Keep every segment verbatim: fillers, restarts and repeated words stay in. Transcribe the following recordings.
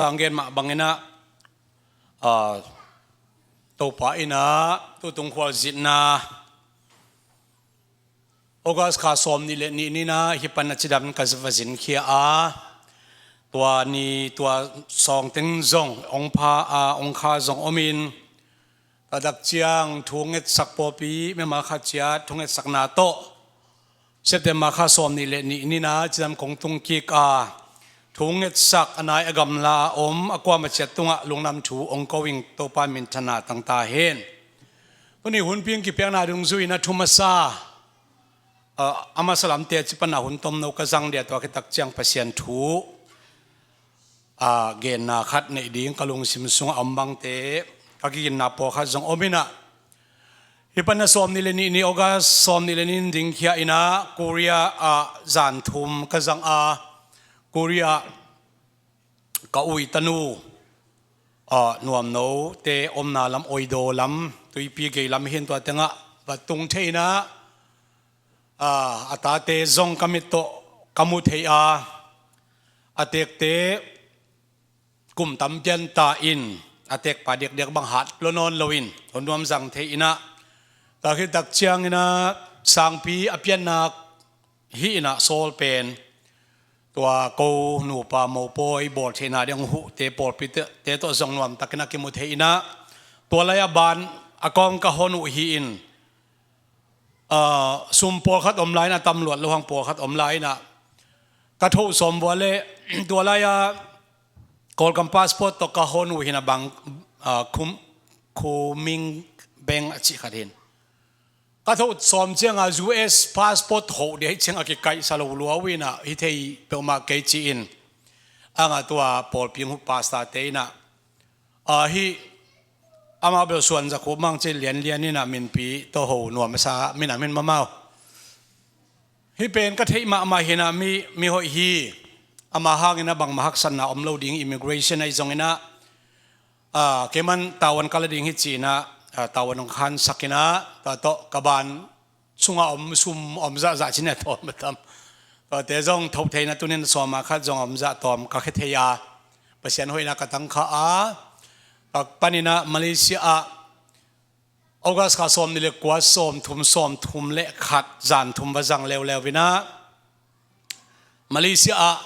Tanggen mah banginah, ah, Topa innah tutung khualzinna August kha sawm nih le nih ninah hih pan a cidam ka va zinkhia a, tua ni tua sawngteng zong ong pha a, ong kha zong omin, a dak ciang thu ngetsak pawlpi mimal khat ciat thu ngetsakna tawh September kha sawm nih le nih ninah cidam kong tung kik a, thu ngetsak a nai a gamla a om a kuama ciat tungah lungdam thu ong ko ing. Topa minthanna tangta hen. Tuni hunpi ong kipiakna dungzui inah thu masa, a, a masa lamte a ci pana hun tomno ka zang dia, tua khit tak ciang Pasian thu a genna khat neih ding ka lungsim sungah a om bangte ka kiginna pawlkhat zong om inah, hih pan a sawm nih le nih ni August sawm nih le nih in dingkhia inah Korea ah zan thum ka zang a, Korea ka ui tanu, ah, nuamno te omna lam, oidaw lam, tuipi gei lam hin tua tengah va tung thei inah, ah, a tate zong ka mit tawh ka mu thei a, a tekte kum tam pian ta in a tekpa diakdiak bang hat lo nawn loin hun nuam zang thei inah, tua khit tak ciang inah sangpi a piannak hi inah sawl pen tua ko nupa mopawi bawl theihna ding huhte pawlpi te, te tawh zong nuamtakin a kimu thei inah, tua lai-ah ban a kawng ka hon uh hi in, ah, sum pawlkhat om lai-in a tam luat lo hang pawlkhat om lai-in ah ka thoh sawm vua le tua lai-ah Kawlgam passport tawh ka hon uh hi inah bang, ah, khum, khuming beng a cih khat hin. Ka thoh sawm ciangah U S passport hoh dia hi ciangah kikaihsa lo lua uh inah hi thei peuhmah kei ci-in, a ngah tua pawlpi ong huh pastor te inah, a, hih amau bel suan zakhup mang ci lianlian inah minpi tawh ho nuam a sa minam hin mamau. Hih pen ka theih mahmah hi inah mi, mi hoih hi. Ama hang inah bangmah haksatna om lo ding, immigration ahi zong inah, ah, keiman Taiwan ka la ding hi ci inah, ah, Taiwan ong khansak inah, tua tawh ka ban sungah om sum om zahzah ci inah tawm a tam. Tuate zong thoh thei inah tunin sawma khat zong om zah tawm ka khia thei a, Pasian hoihna ka tangkha a, ka pan inah Malaysia ah August kha sawm nih le kua, sawm thum, sawm thum le khat, zan thum va zang leuleu inah Malaysia ah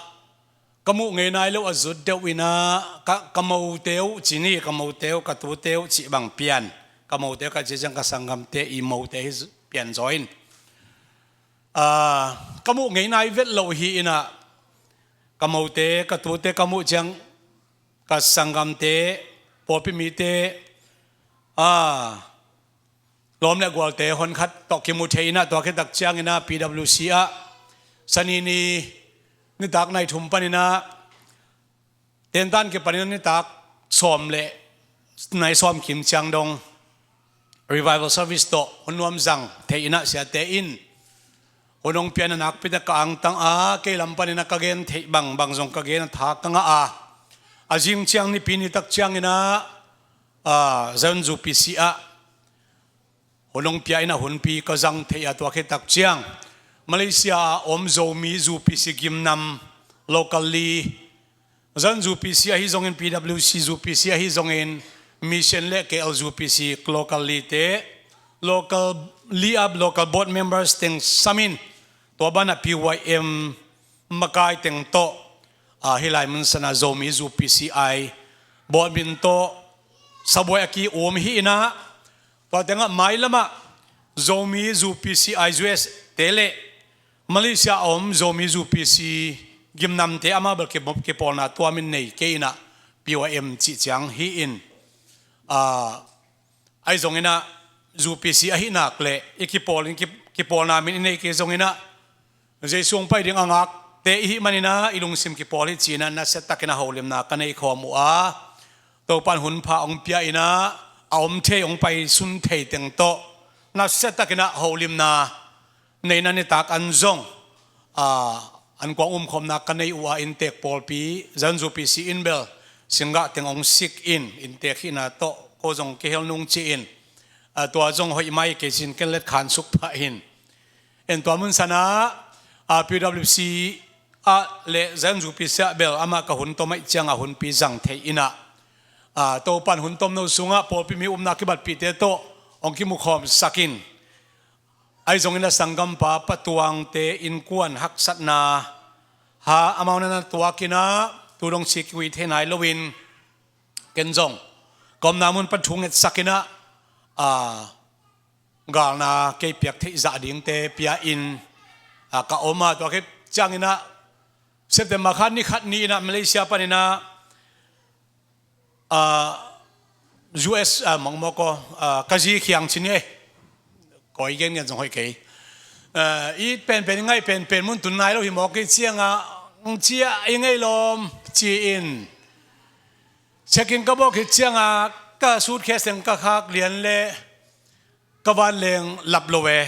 ka muh ngei nai lo a zut deuh inah ka, ka mote uh ci ni, ka mote uh, ka tute uh cih bang pian, ka mote uh ka ci ciang ka sanggamte i mote hi pian zaw in, ah, ka muh ngei nai vet lo hi inah ka mote, ka tute ka muh ciang ka sanggamte, pawlpi mite, a, lawm le gualte honkhat tawh kimu thei inah, tua khit tak ciang inah P W C ah Sani ni nitak nai thum pan inah tentan kipan inah nitak sawm le nai sawm kim ciang dong revival service tawh hun nuam zang thei inah siate in hun ong pia inah nakpi tak ka angtang a, kei lam pan inah ka gen theih bang, bang zong ka gen a tha ka ngah a, a zing ciang nipi nitak ciang inah, ah, Zion U P C ah hun ong pia inah hunpi ka zang thei a, tua khit tak ciang Malaysia ah om Zomi U P C gimnam local li, Zion U P C ahi zongin, P W C U P C ahi zongin, Mission le K L U P C local lite, local li ah local board members teng samin, tua banah P Y M makai teng tawh, ah, hih lai mun sanah Zomi U P C I board min tawh sabuai a ki-um hi inah, tua tengah mailamah Zomi U P C I U S te le Malaysia a om Zomi U P C gimnamte amah bel ki, kipawlna tuamin nei kei inah P Y M cih ciang hi in, ah, ahi zong inah U P C ahi nak le i kipawl in ki, kipawlna min i nei kei zong inah Jesu ong pai ding a ngakte i hih man inah i lungsim kipawl hi ci inah nasia tak inah holimna ka nei khawm uh a, Topan hun pha ong pia inah a om thei ong pai sun thei teng tawh nasia tak inah holimna neihna nitak an zong, ah, an kuang umkhawmna ka nei uh a, inntek pawlpi Zion U P C in bel singgah teng ong sik in, inntek hihna tawh ko zong kihel nung ci-in, ah, tua zong hoih mai kei sin ken let khan suk pah in. En tua mun sanah, ah, P W C ah le Zion Zupi siah bel amah ka hun tom ahih ciangah hunpi zang thei inah, ah, Topan hun tomno sungah pawlpi mi upna kibatpihte tawh hong kimukhawmsak in, ahi zongin a sanggampa Pa Tuangte innkuan haksatna ha amau na na tuak inah tu dong ci kiui thei nai loin, ken zong ka omna mun pan thu ngetsak inah, ah, galna kei piak theih zah dingte pia in, ah, ka om a, tua khit cianginah September kha ni khat ni inah Malaysia paninah, ah, U S, ah, mawkmawk aw, ah, ka zi khiang cin e. Kawi gengen zong hoih kei. Ah, i penpen i ngaih penpen mun tun nai lo hi mawk kei ciangah, hong cia i ngei lawm ci-in check-in ka bawk khit ciangah ka suitcase teng ka khak lian le ka vanleng lap lo e.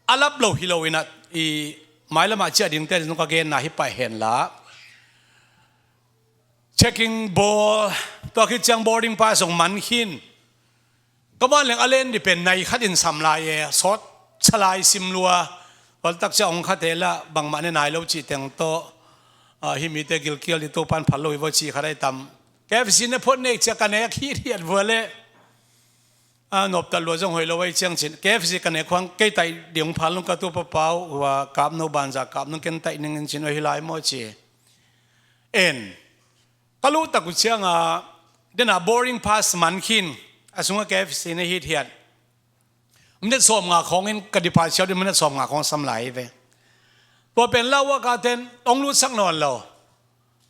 A lap lo hi lo inah i mailamah ciah dingte zong ka genna hi pah henla, check-in bawl, tua khit ciang boarding pass zong man khin. Ka vanleng a len dih pen nai khat in sam lai e, sawt sa lai sim lua. Tua tak ciang hong khate lah bangmah ne nai lo cih teng tawh, ah, hih mite gilkial dih Topan phal lo hi vaw cih khat ahi tam. K F C ne phot nek ciah ka nek hi hiat vua le. Ah, noptat lua zong hoih lo ahi ciang cin. K F C ka nek khuang kei taih ding hong phal nung ka tu papau hua kapno banza kapno ken taih ningin cin ahi lai maw ci. En. Ka luh tak uh ciangah, dena boarding pass man khin, a sungah K F C na hit hiat. Minute sawm nga khawngin ka departure ding minute sawm nga khawng sam lai hi ve. Tua pen lau a ka ten, hong lutsak nawn lo.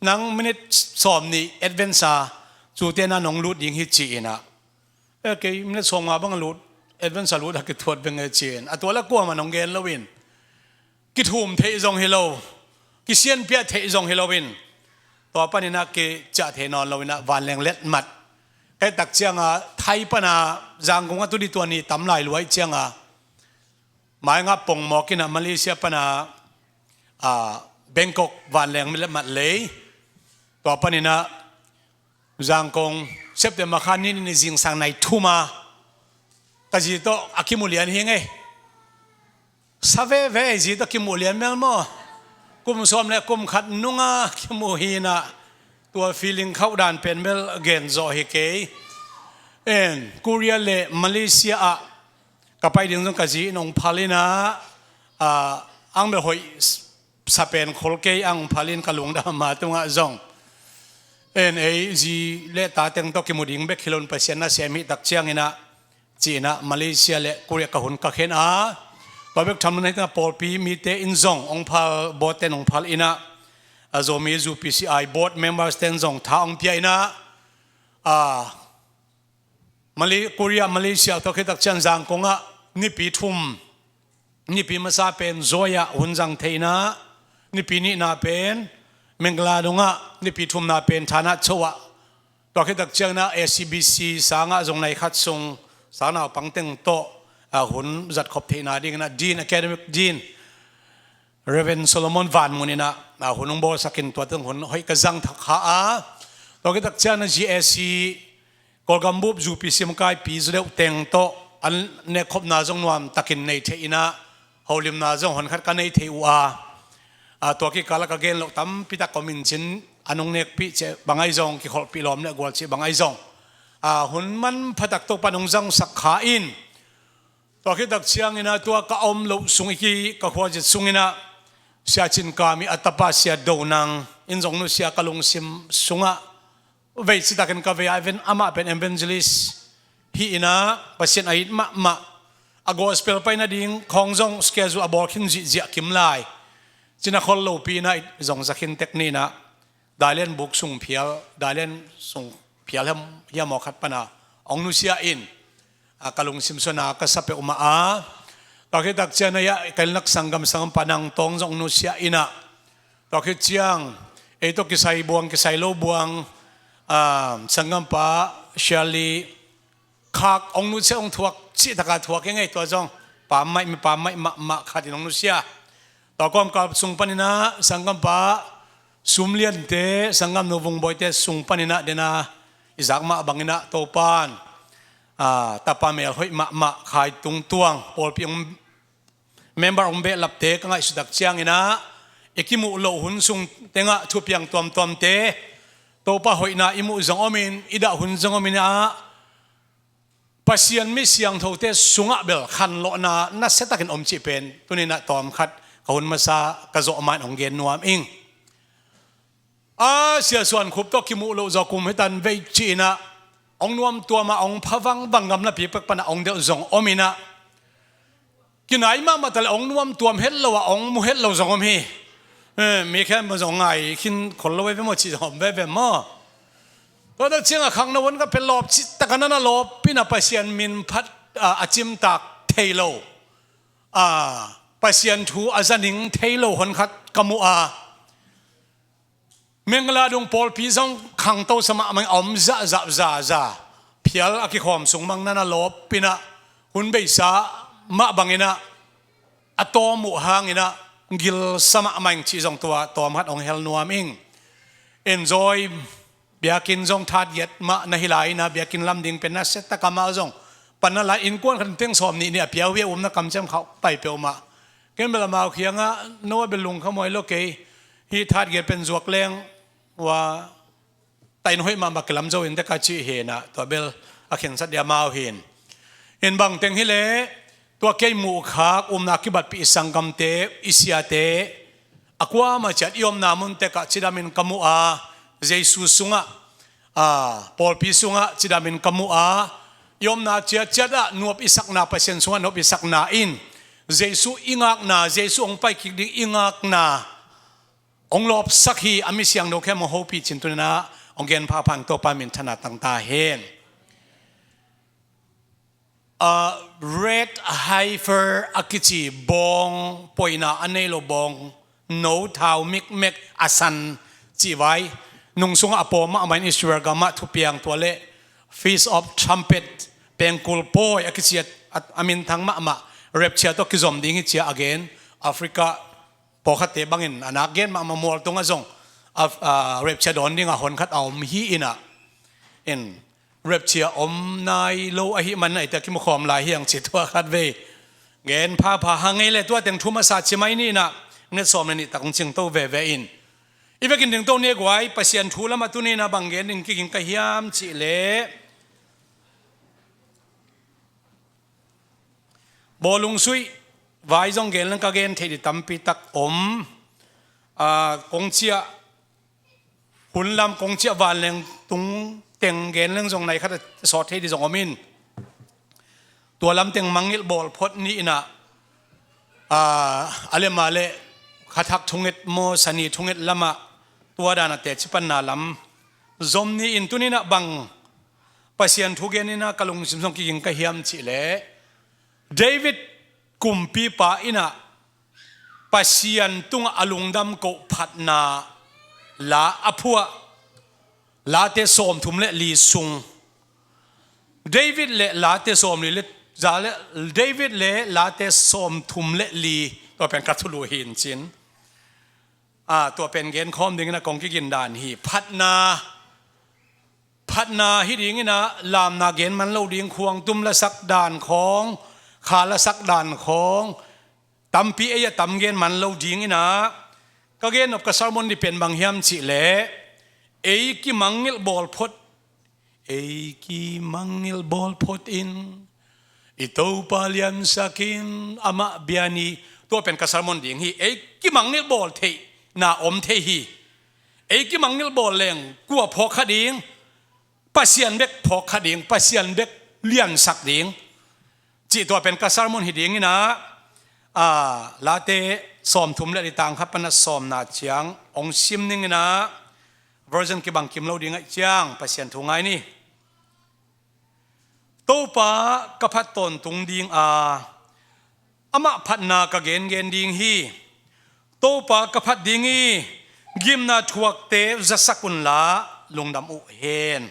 Nang minute sawm nih advance a, cute na nong lut ding hi ci inah. E kei, minute sawm nga bang a lut, advance a lut a kithuat beng e ci in. A tua la kuamah nong gen lo in. Kithum theih zong hi lo, kisianpiah theih zong hi loin, tua paninah kiciah theih nawn loinah vanleng letmat. Kei tak ciangah Thai pana Zangkong a tudi tua ni tam lai luai ciangah, maingah pongmawk inah Malaysia pana, ah, Bangkok vanleng letmat lei. Tua paninah Zangkong September kha ni ni zingsang nai thuma ka zi tawh a kimu lian hi ngei. Sa veve zi tawh kimuh lian mel maw? Kum sawm le kum khat nunga kimuh hinah tua feeling khauh dan pen mel gen zawh hi kei. En, Korea le Malaysia ah ka pai ding zong ka zi in hong phal inah, ah, ang bel hoih sa pen khol kei ang phalin ka lungdam a tungah zong. En ei zi le ta teng tawh kimu ding bek hi loin Pasian nasem hih tak cianginah, ci-inah Malaysia le Korea ka hun ka khen a. Tua bek tham lo na hi tengah pawlpi mite in zong hong phal, board ten hong phal inah, a Zomi U P C I board members ten zong tha hong pia inah, a Malay-, Korea, Malaysia tawh khit tak ciang Zangkong ah nipi thum, nipi masa pen Zawi ah hun zang thei inah, nipi nihna pen Mengla dongah, nipi thumna pen Thana Cho ah. Tua khit tak ciang inah S C B C sangah zong nai khat sung sang naupang teng tawh, a, hun zat khop theihna ding inah Dean, Academic Dean Reverend Solomon Van Mun inah, a, hun hong bawlsak in tua teng hun hoih ka zang thak kha a. Tua khit tak ciang inah G A C Kawlgam bup U P C makaipi zaw deuh teng tawh an nekkhopna zong nuam takin nei thei inah, holimna zong hon khat ka nei thei uh a. A, tua kikal ah ka gen loh tampi tak om in cin, an hong nekpih cih bang ahi zong, kikholhpih lawm le gual cih bang ahi zong, a, hun manpha tak Topan hong zangsak kha in. Tua khit tak ciang inah tua ka om loh sung i ki ka khuazit sung inah Sia Cin Kam i a tapa Sia Do Nang in zong nusia ka lungsim sungah vei citakin ka vei a, even amah pen evangelist hi inah Pasian a it mahmah, a gospel pai nading khawng zong schedule a bawl khin zihziah kim lai. Cina khol lopi inah i zong za khin tek ni inah Dailen buk sung phial, Dailen sung phial hiam, hiam aw khat pana hong nusia in, a, ka lungsim suana ka sa peuhmah a. Tua khit tak ciang inah ka innlak sanggam, sanggampa Nang Tawng zong hong nusia inah, tua khit ciang ei tawh kisai buang, kisai lo buang, a, sanggampa Shirley Khak hong nusia, hong thuak, cih taka thuak hi ngei tua zong. Pammaih, mi pammaih mahmah khat in hong nusia. Tua kawmkal sung paninah sanggampa Sum Liante, sanggamnu Vung Bawite sung paninah dena i zak mah banginah Topan, a, tapa melhoih mahmah Khai Tung Tuang, pawlpi hong member hong behlapte ka ngaihsut tak ciang inah, I kimuh loh hun sung tengah thupiang tuamtuamte Topa hoihna i muh zong omin, i dah hun zong omin ah, Pasian mi siangthote sungah bel khanlawhna nasiatakin om cih pen tuninah tawmkhat ka hun masa ka zawh main hong gen nuam ing. A Sia Suan Khup tawh kimuh loh zawh kum hitan vei cihinah hong nuamtuamah hong pha vangvang, gamlapi pek panah hong delh zong ominah, kinai mahmah taleh hong nuamtuam het lo ah hong mu het lo zong om hi. Eh, mi khempeuh zong ngai khin khol lo veve maw, cih zong om veve maw. Tua dah ciangah khangno hun ka pia lawp cih takah nana lawp inah Pasian min phat, ah, a cimtak thei lo, ah, Pasian thu a zaning thei lo hun khat ka mu a, Mengla dung pawlpi zong khangtosa mahmah ing, a om zahzah zaza, phial a kikhawm sung mang nana lawp inah hun beisa mah banginah a tawm uh hanginah gilsa mahmah ing cih zong tua tawmkhat hong hel nuam ing. Enjoy biakinn zong thatgiat mah na hi lai inah biakinn lam ding pen nasiatak a mah zong pan na lai, innkuan khat in teng sawm nih nih a piau hi a, umna kamciam khauh pai peuhmah. Ken bel amau khiangah no a bel lungkham huai lo kei, hih thatgiat pen zuak leng ua tain hoih mahmah kilam zo in deka cih hinah tua bel a khensat dia amau hin. In bangteng hileh tua kei muhkhak umna kibatpih i sanggamte, i siate, a kuamah ciat i omna mun tekah cidamin ka mu a, Jesu sungah, a, pawlpi sungah cidamin ka mu a, i omna ciatciatah nuap i sakna, Pasian sungah nuap i sakna in Jesu i ngakna, Jesu hong paikik ding i ngakna hong lawpsak hi. A mi siangtho khempeuh hong hopih cin tuninah hong gen phaphan Topa min thanna tangta hen. A, red heifer a kici bawng, poina a nei lo bawng, no thau mikmek a san cih vai, nung sungah a pawm mahmah in Israel gamah thupiang tua le Feast of Trumpet, pengkul pawi a kici a, a, a minthang mahmah, rapture tawh kizom ding hi ci a a gen. Africa pawlkhatte bangin a nak gen mahmah, mual tungah zong a, a, rapture dawn dingah honkhat a om hi inah. In rapture om nai lo ahih man a, eite a kimukhawm lai hiang ci tua khat vei gen phapha hang ei le, tua teng thu masa ci mai ni inah, minit sawm le nih tak hong cingto veve in. I vekin dingto ni guai, Pasian thu lamah tuni inah bang gen ding kiging ka hiam cih leh, bawlung suih vai zong gen leng ka gen theih dih tampi tak om. A, kong ciah hun lam, kong ciah vanleng tung teng gen leng zong nai khat a sawt thei dih zong om in. Tua lam teng mangngilh bawl phot ni inah, a, a le ma le khathak thunget maw, sani thunget lamah tua dan a teci panna lam zom ni in, tuni inah bang Pasian thu gen inah ka lungsim zong kiging ka hiam cih leh, David kumpipa inah Pasian tungah a lungdam koh phatna la a phuah, Late sawmthum le li sung. David le Late sawmli le za le, David le Late sawmthum le li, tua pen ka thulu hi in cin. A, tua pen genkhawm dingin a kong kigin dan hi. Phatna, phatna hi dingin a lamna gen man lo ding, khuangtum lasak dan khawng, kha lasak dan khawng, tampi ei a tam gen man lo dingin a, ka gen nop ka sermon dih pen bang hiam cih leh, ei kimangngilh bawl phot, ei kimangngilh bawl phot in, i Topa liansak in, amah bia ni, tua pen ka sermon ding hi. Ei kimangngilh bawl theihna om thei hi. Ei kimangngilh bawl leng kua phawk kha ding? Pasian bek phawk kha ding, Pasian bek liansak ding. Cih tua pen ka sermon hi dingin a, a, Late sawmthum le li tang khat pan a sawmna ciang hong sim dingin a, version kibang kim lo ding ahih ciang Pasian thu ngai ni. Topa ka phat tawntung ding a, amah phatna ka gengen ding hi. Topa ka phat ding hi, gimna thuakte zasak unla lungdam uh hen.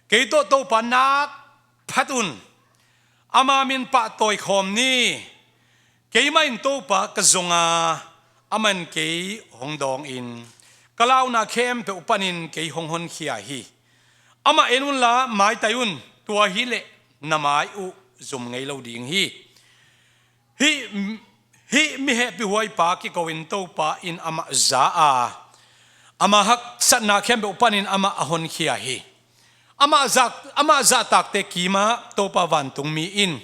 Kei tawh Topa nak phat un, ama min pahtawi khawm ni. Keimah in Topa ka zong a, amah in kei hong dawng in, ka launa khempeuh panin kei hong honkhia hi. Amah en unla maitai un, tua hileh na mai uh zum ngei lo ding hi. Hih, Hih mi hehpihhuaipa kiko in Topa in amah za a, ama haksatna khempeuh panin amah a honkhia hi. Amah zak, amah zahtakte kimah Topa vantungmi in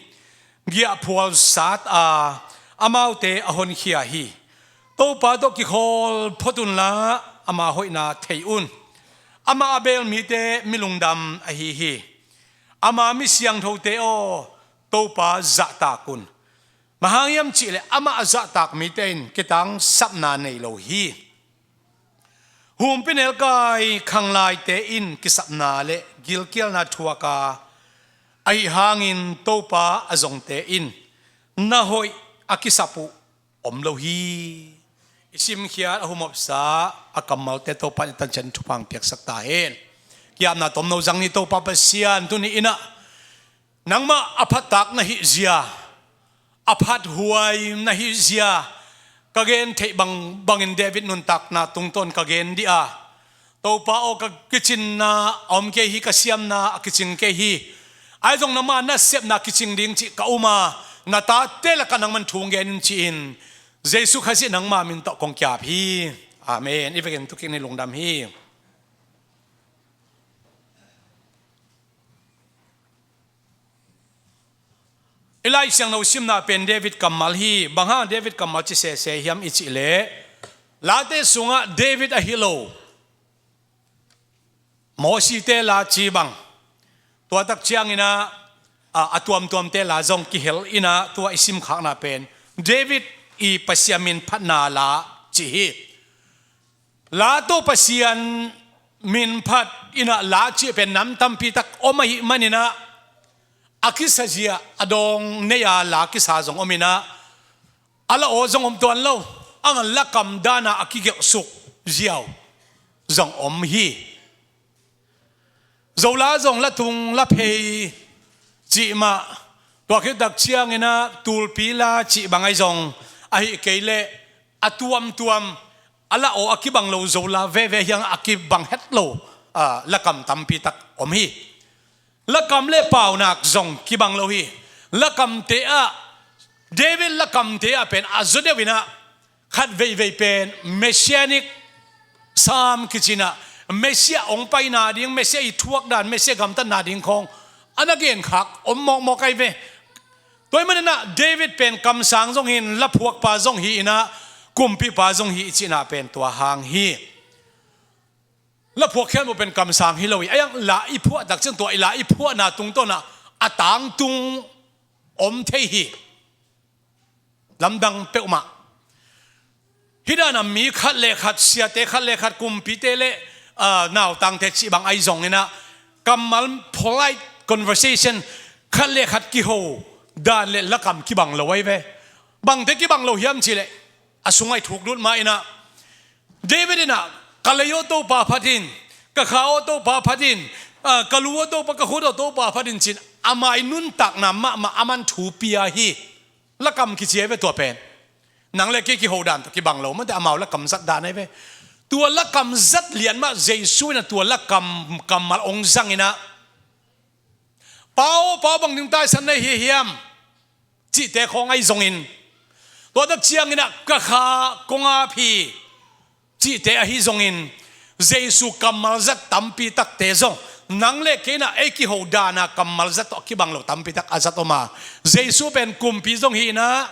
giahphual sat a, amaute a honkhia hi. Topa tawh kikhawl phot unla, ama hoihna thei un. Amah a beel mite mi lungdam ahi hi. Ama mi siangthote aw, Topa zahtak un. Bang hang hiam cihleh amah a zahtak mite in kitangsapna nei lo hi. Humpinelkai khanglaite in kisapna le gilkialna thuak a, ahi hangin Topa a zongte in na hoih a kisap uh om lo hi. I simkhiat a humopsa a kammalte Topa in i tancian thupha piaksak ta hen. Ki-apna tomno zang ni. Topa Pasian, tuni in ah nangmah a phattak na hih zia, a phathuai na hih zia ka gen theih bang bangin David nuntakna tungtawn ka gen dih a, Topa aw, ka kicinna a om kei hi, ka siamna a kicing kei hi. Ahi zong nangma nasepna kicing ding cih ka um a, na tate lakah nangman thu hong gen in ci-in Jesu Khazih nangma min tawh kong ki-ap hi. Amen. I vekin tu kik ni. Lungdam hi. I Lai Siangtho simna pen David kammal hi. Bang hang David kammal ci sese hiam i cih leh, Late sungah David ahi lo, Mosite la ci bang, tua tak ciangin ah, a, a tuamtuamte la zong kihel in ah, tua i simkhakna pen David i Pasian min phatna la ci hi. La tawh Pasian min phat in ah la cih pen nam tampi tak om ahih manin ah, a kisazia a dawng nei a la kisa zong om in ah, a la aw zong om tuan lo, a ngan lakam dan a a kigelhsuk ziau zong om hi. Zola zong la tung la phei cih mah, tua khit tak ciangin ah tulpi la cih bang ahi zong, ahih kei leh a tuamtuam, a la aw a kibang lo Zola veve hi hang a kibang het lo, a, lakam tampi tak om hi. Lakam le paunak zong kibang lo hi. Lakamte ah, David lakamte ah pen a zaw deuh in ah, khat veivei pen Messianic Psalm kici in ah, Messiah hong paina ding, Messiah i thuak dan, Messiah gamtatna ding khawng a na genkhak om mawkmawk ahi ve. Tua ahih manin ah David pen kamsang zong hi in, laphuakpa zong hi in ah, kumpipa zong hi i cihna pen tua hang hi. Laphuak khiatmu pen kamsang hi lo hi. A iang la i phuah tak ciang tua i la i phuahna tungtawn ah a tangtung om thei hi. Lamdang peuhmah. Hih dan a mi khat le khat, siate khat le khat, kumpite le, ah, nautangte cih bang ahi zongin ah, kammal, polite conversation, khat le khat kiho dan le lakam kibang lo ahi ve. Bangte kibang lo hiam cih leh, a sungah i thuk lut mah in ah, David in ah, ka lei aw Topa phat in, ka kha aw Topa phat in, ah, ka lu aw Topa, ka khut aw Topa phat in ci-in, ama i nuntakna mahmah aman thu pia hi. Lakam kici ahi ve tua pen. Nang le kei kiho dan tawh kibang lo, mate amau lakam zat dan ahi ve. Tua lakam zat lian mah Jesu in ah tua lakam, kammal hong zang in ah, Pa aw, Pa aw, bang ding taisan na hi hiam? Cihte khawng ahi zongin, tua tak ciangin ah ka kha, kong ap hi cihte ahi zongin, Jesu kammal zat tampi takte zong, nang le kei in ah ei kiho dan a kammal zat tawh kibang lo tampi tak a zat om a. Jesu pen kumpi zong hi in ah,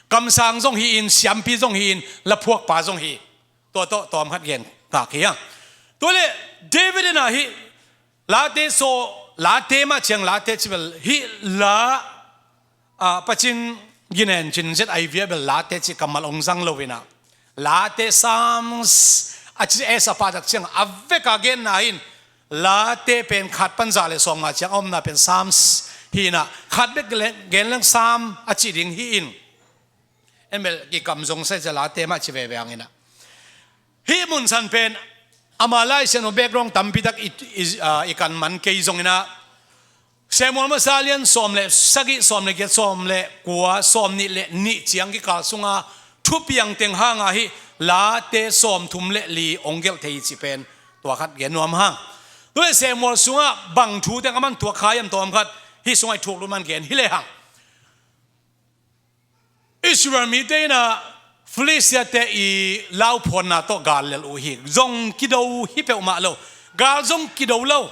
kamsang zong hi in, siampi zong hi in, laphuakpa zong hi. Tua tawh tawm khat gen ngak hi hang. Tua leh David in ah hih Late saw, Late mah ciang Late ci bel, hih la, ah, Pacin ginen cin zet ahi vial bel Late ci kammal hong zang lo in ah, Late, Psalms a ci, S a pah tak ciang a vek a genna in, Late pen khat pan za le sawmnga ciang a omna pen Psalms hi in ah, khat bek gen leng Psalm a ci ding hi in. En bel kikam zong sa, Late mah ci veve hang in ah. Hih mun san pen ama Lai Siangtho background tampi tak i, i, ah, i kan man kei zongin ah, Samuel masa lian sawm le sagih, sawm le giat, sawm le kua, sawm nih le nih ciang kikal sunga thupiang teng hanga hih Late sawmthum le li hong gelh thei hi cih pen tua khat gen nuam hang. Tua leh Samuel sungah bang thu teng aman tuak kha hiam, tawm khat hih sungah i thuk lut man gen hi lehang. Israel mite in ah Filistia-te i lauphuanna tawh gal lel uh hi. Zong kido hi peuhmah lo. Gal zong kido lo.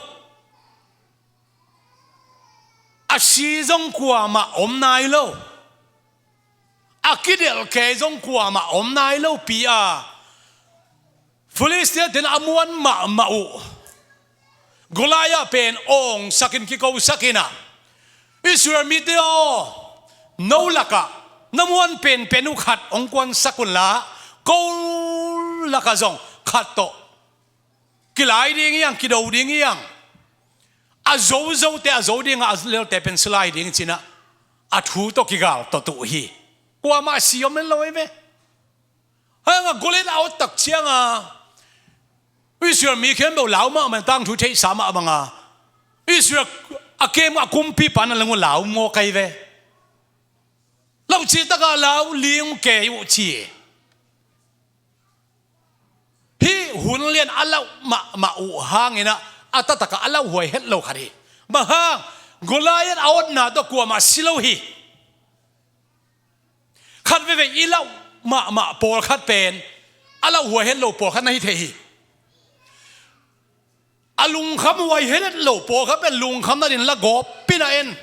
A si zong kuamah om nai lo. A kidelh kei zong kuamah om nai lo pi a, Filistia-te'n a muan mahmah uh Goliath pen awngsakin kikosakin ah, Israel mite aw, no lakah na muan penpen uh khat hong kuansak unla, ko lakah zong khat tawh kilai ding hi hang, kido ding hi hang. A zozote a zo ding a, a lelte pen si lai ding ci-in ah a thu tawh kigal tawh tuh hi. Kuamah a si om lo ei ve. Hang a Goliath a awt tak ciang a Israel mi khempeuh lau mahmah, tangthu theihsa mah bang a, Israel a kem a kumpipa na leng uh lau mawk ei ve. Lau cih tak a lau ling kei uh ci. Hih hun lian a lauh mahmah uh hangin ah a taktak ah a lauhuai het lo khat hi. Bang hang? Goliath a awtna tawh kuamah si lo hi. Khat veivei i lauh mahmah pawlkhat pen a lauhuai het lo pawlkhat na hi thei hi. A lungkham huai het lo pawlkhat pen lungkham nading la gawp pi-in ah en,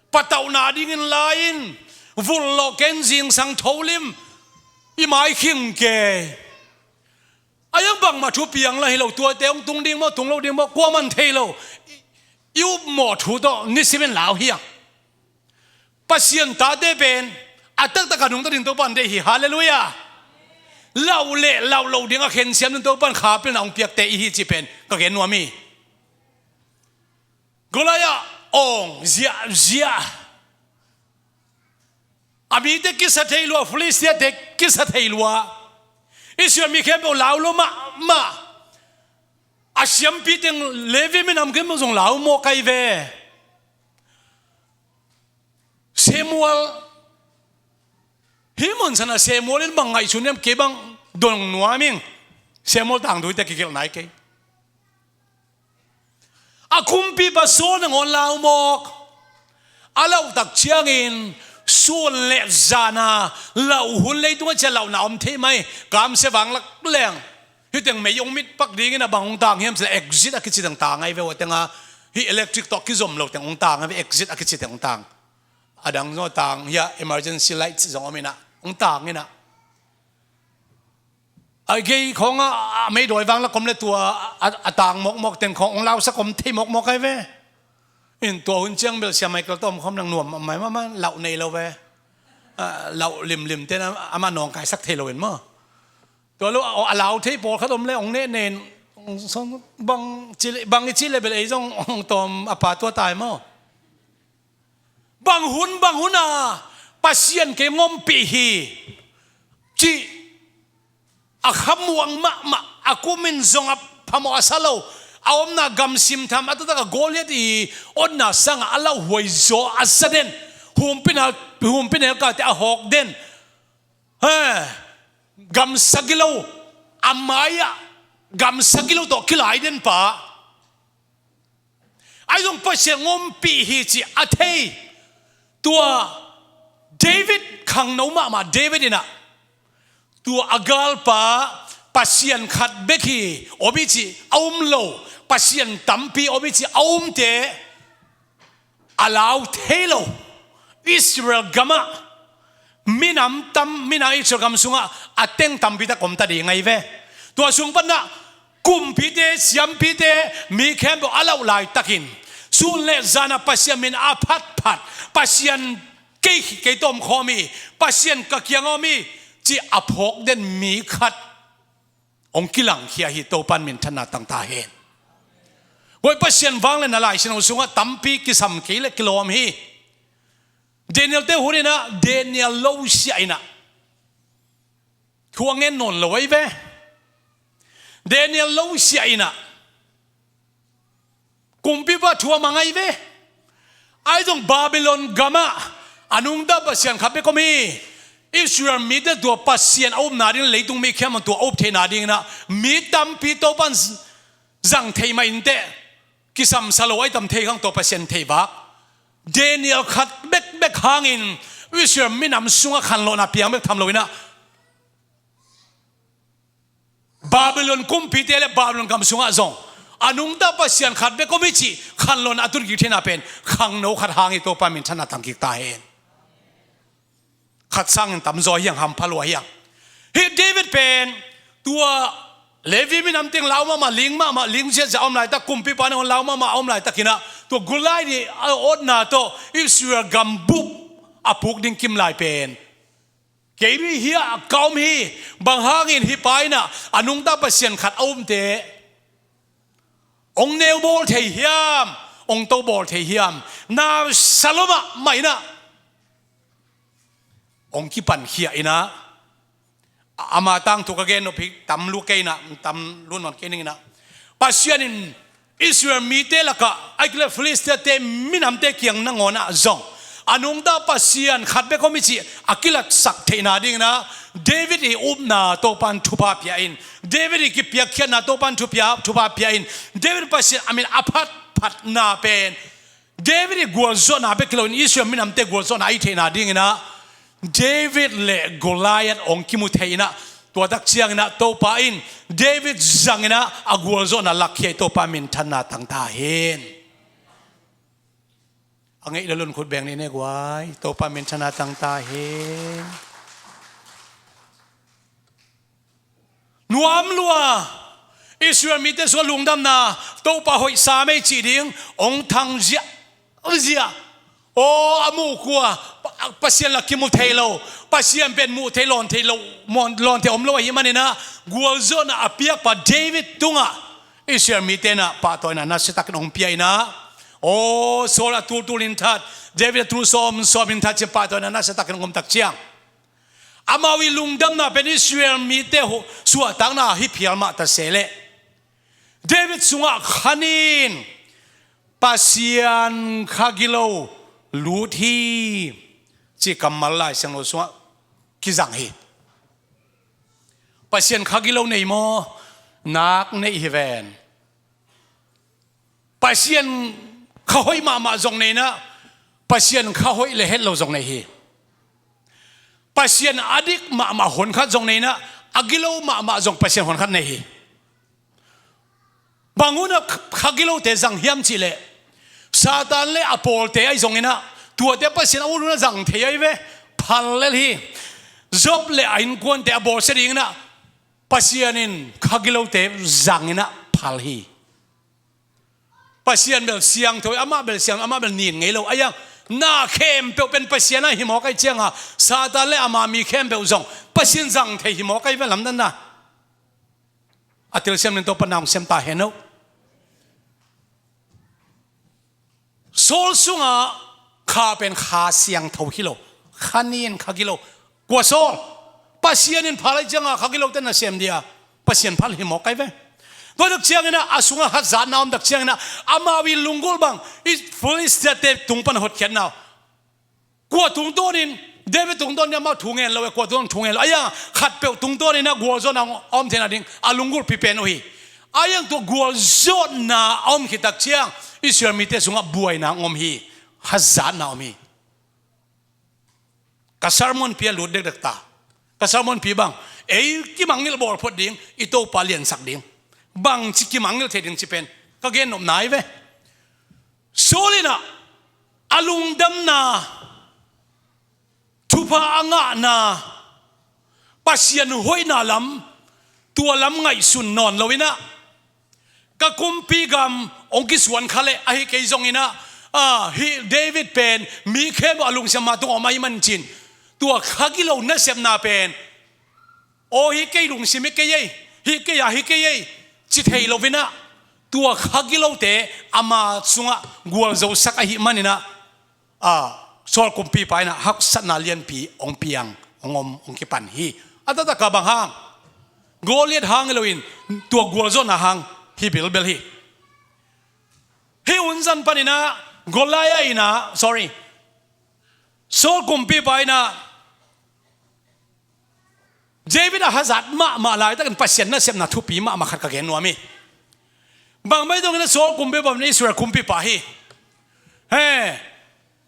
patauhna dingin la-in, vulh lawh ken zingsang tholim, i mai khing kei. A iang bangmah thu piang la hi lo, tuate hong tung ding maw, tung lo ding maw, kuaman thei lo. I, i upmawh thu tawh nisimin lau hi hang. Pasian tate pen a taktak a nungta ding Topa'n deih hi. Halleluiah. Lauh le lauh loh ding a khensiam ding Topa'n kha pilna hong piakte i hi cih pen ka gen nuam hi. Goliath awng ziahziah. A mite kisa thei lua, Filistia-te kisa thei lua. Israel mi khempeuh lau lua mahmah. A siampi teng Levi minam khempeuh zong lau mawk ei ve. Samuel, hih mun san a Samuel in bang ngaihsun hiam, kei bang dong nuam ing. Samuel tangthu-te kigelh nai kei. A kumpipa Saul nangawn lau mawk. A lauh tak ciangin sun le zan a lauh hun, leitung a ciah lauhna om thei mai. Kamsia vanglak leng hih teng mei hong mit pak dingin a bang hong tang hiam cih leh exit a kici teng tang ei ve. Hua teng a hih electric tawh kizom lo teng hong tang ei ve, exit a kici teng hong tang. A dang zong a tang hi a, emergency lights zong om in ah hong tang in ah. A gei khawng a, a meidawi vanglak om le tua a, a tang mawkmawk teng khawng hong lausak om thei mawkmawk ei ve. In tua hun ciang bel Sia Michael tawh om khawm nang nuam mai mahmah, lauh nei lo ve. A, lauh limlim ten a, amah nawngkaisak thei lo in maw. Tua lo a, a lau thei pawlkhat om le hong nehnen, hong song bang ci le, bang i cih le bel ei zong hong tawm a pa tua tai maw. Bang hun bang hun a Pasian kei hong ompih hi cih a khamuang mahmah, a kumin zong a phamawh a sa lo, a omna gamsim tham a taktak a Goliath i awtna sangah a lauhuai zaw a sa den, humpinel, humpinel kate a hawk den, he, gamsa gilo, a mai-ah gamsa gilo tawh kilai den pa. Ahi zong Pasian hong ompih hi cih a thei. Tua David khangno mahmah David in ah tua a galpa Pasian khat bek hi om hi cih a um lo, Pasian tampi om hi cih a umte a lau thei lo. Israel gamah minam tam, minam Israel gam sungah a teng tampi tak om ta ding ahi ve. Tua sung panah kumpite, siampite, mi khempeuh a lauh laitakin sun le zan a Pasian min a phatphat, Pasian kei, kei tawh om khawm hi, Pasian ka kiangah om hi cih a phawk den mi khat hong kilangkhia hi. Topa'n minthanna tang ta hen. Guai, Pasian vangliatna Lai Siangtho sungah tampi kisam kei le kilawm hi. Daniel-te hun in ah Daniel lo siah in ah, thu a ngen nawn lo ahi ve. Daniel lo siah in ah kumpipa thu a mang ahi ve. Ahi zong Babylon gamah a nungta Pasian khat bek om hi. Israel mite tua Pasian a upna ding, leitung mi khempeuh tua a up theihna dingin ah mi tampi Topa'n zang thei mah inteh, kisamsa lo ahi tam thei khang, tua Pasian thei vak. Daniel khat bekbek hangin Israel minam sungah khanlawhna piang bek tham lo inah, Babylon kumpite le Babylon gam sungah zong a nungta Pasian khat bek om hi cih khanlawhna a tun kik theihna pen khangno khat hang hi. Topa minthanna tang kik ta hen. Khat sangin tamzaw hiang, hampha lua hiang. Hih David pen tua Levi minam teng lau mahmah, ling mahmah, ling ziahziah a om laitak, kumpipa nangawn lau mahmah a om laitakinah tua Goliath i a awtna tawh Israel gambup a puk ding kim lai pen kei bek hi a ka om hi. Bang hangin hih pa inah a nungta Pasian khat a umte hong neu bawl thei hiam, hong to bawl thei hiam? Na salom ah mah inah hong kipankhia inah, ama tangthu ka gen nop hi tam lua kei inah, tam lua nawn kei ning inah, Pasian in Israel mite lakah, ahih kei leh Filistiate minamte kiang nangawnah zong a nungta Pasian khat bek om hi cih a kilatsak theihna dinginah David i upna Topan thupha pia in, David i kipiakkhiatna Topan thupha, thupha pia in, David Pasian a min a phatphatna pen David i gualzawhna bek hi loin Israel minamte gualzawhna a hih theihna dinginah David le Goliath hong kimu thei inah, tua tak cianginah Topa in David zanginah a gualzawhna lakkhia hi. Topa minthanna tang ta hen. A ngeih le lunkhut beng nih ne guai. Topa minthanna tang ta hen. Nuam lua, Israel mite sungah lungdamna, Topa hoih sam ei cih ding hong thang ziahziah. Aw, a muh kua, Pa-, Pasian la kimu thei lo, Pasian pen muh thei, lawn thei lo, mawn, lawn thei om lo ahih maninah gualzawhna a piakpa David tungah Israel mite inah pahtawina nasiatakin hong pia inah, aw, Saul a tultul in that, David a tul sawmsawm in that cih pahtawina nasiatakin hong om tak ciang, amau i lungdamna pen Israel mite suahtakna hi phial mah ta se leh David sungah khanin Pasian kha gilo lut hi cih kammal Lai Siangtho sungah kizang hi. Pasian kha gilo nei maw? Nak neih hi ven. Pasian kha hoih mahmah zong nei inah, Pasian kha hoih le het lo zong nei hi. Pasian a dik mahmah honkhat zong nei inah, a gilo mahmah zong Pasian honkhat nei hi. Bang hunah kha gilote zang hiam cih leh, Satan le a pawlte ahi zonginah tuate Pasian a ut hunah zang thei ahi ve, phal lel hi. Job le a innkuante a bawlsia dinginah Pasian in kha gilote zanginah phal hi. Pasian bel siangtho, amah bel siang, amah bel nin ngei lo. Ahi hang na khempeuh pen Pasian a hi mawk ahih cianga Satan le ama mi khempeuh zong Pasian zang thei hi mawk ahi ve, lamdanna. A telsiam ning, Topa na hong siam ta hen aw. Saul sungah kha pen kha siangtho hi lo. Khanin kha gilo. Kua Saul? Pasian in phal ahih cianga kha gilote nasem dia Pasian phal hi mawk ahi ve. Tua tak cianginah a sungah hazatna om tak cianginah amau i lunggulh bang i Filistiate tung pan hotkhiatna uh. Kua tungtawnin, David tungtawnin amau thu ngen lo e, kua tungtawn thu ngen lo. Ahi hang khatpeuh tungtawninah gualzawhna a om theihna ding a lunggulhpi pen uh hi. Ahi hang tua gualzawhna a om khit tak ciang Israel mite sungah buaina hong om hi. Hazatna om hi. Ka sermonpi a lut dekdek ta. Ka sermonpi bang, ei kimangngilh bawl phot ding, i Topa liansak ding, bangci kimangngilh thei ding ci pen ka gen nopna ahi ve. Saul inah a lungdamna, thupha a ngahna, Pasian hoihna lam, tua lam ngaihsun nawn loinah, ka kumpi gam hong kisuan kha leh ahi kei zonginah, a, hih David pen mi khempeuh a lungsim a tung om ahih manin cin, tua kha gilo nasepna pen, aw, hih kei lungsim hi kei ei, hih kei a hi kei ei, ci thei loinah, tua kha gilote ama sungah gualzosak ahih maninah, a, Saul kumpipa inah haksatna lianpi hong piang, hong om, hong kipan hi. A taktak a bang hang? Goliath hang hi loin tua gualzawhna hang hi bilbel hi. Hih hun zan paninah Goliath inah, sorry, Saul kumpipa inah David a hazat mahmah laitakin Pasian nasepna thupi mahmah khat ka gen nuam hi. Bang bang dongin a Saul kumpipa in Israel kumpipa hi. He,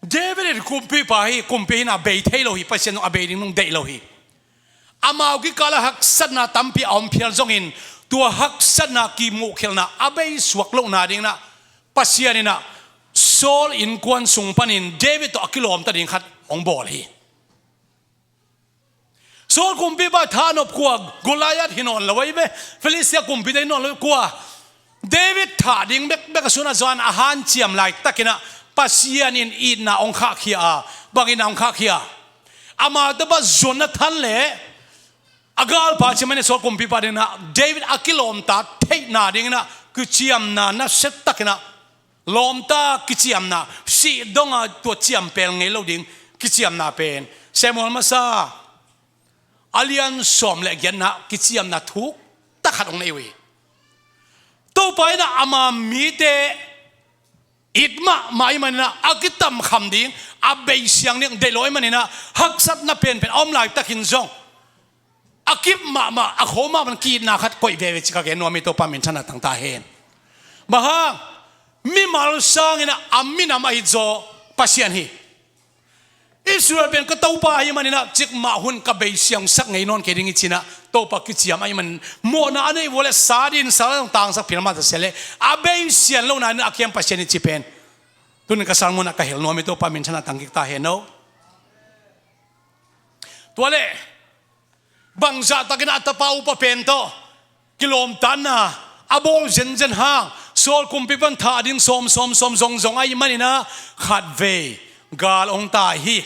David in kumpipa hi, kumpi hi-in a bei thei lo hi, Pasian zong a bei ding nung deih lo hi. Amau kikalah haksatna tampi a om phial zongin, tua haksatna kimuhkhelhna a bei suak lohna dingin ah Pasian in ah Saul innkuan sung panin David tawh a kilawmta ding khat hong bawl hi. Saul kumpipa thahnop kua? Goliath hi nawn lo ahi ve. Filistia kumpite hi nawn lo kua? David thah ding bekbek a sun a zuan a hanciam laitakin ah Pasian in itna hong khahkhia a, bang itna hong khahkhia? Amau tapa Jonathan le a galpa ci mah in Saul kumpipa dingin ah David a kilawmta theihna dingin ah kiciamna nasia takin ah lawmta kiciamna, sih donga tua ciampel ngei lo ding kiciamna pen Samuel masa a lian sawm le giatna kiciamna thuk takhat hong nei uh hi. Topa in ah ama mite it mahmah ahih manin ah a kitamkham ding, a beisiang ding deih lo ahih manin ah haksatna penpen a om laitakin zong a kip mahmah, a kho mahmah, ki-itna khat koih veve ci ka gen nuam hi. Topa minthanna tang ta hen. Bang hang? Mimal sangin ah a minam a it zaw Pasian hi. Israel pen ka Topa ahih manin ah cikmah hun ka beisiangsak ngei nawn kei ding hi ci-in ah Topa kiciam ahih manin mawhna a neih uh leh sa ding, sa zong tangsak phial mah ta se leh a beisiang lohna in a kiang Pasian hi ci pen tuni-in ka sermon ah ka hilh nuam hi. Topa minthanna tang kik ta hen aw. Tua leh bangzah takin a tapa upa pen tawh kilawmtatna a bawl zenzen hang, Saul kumpipa in thah ding sawm sawm sawm zongzong ahih manin ah khatvei gal hong tai hi.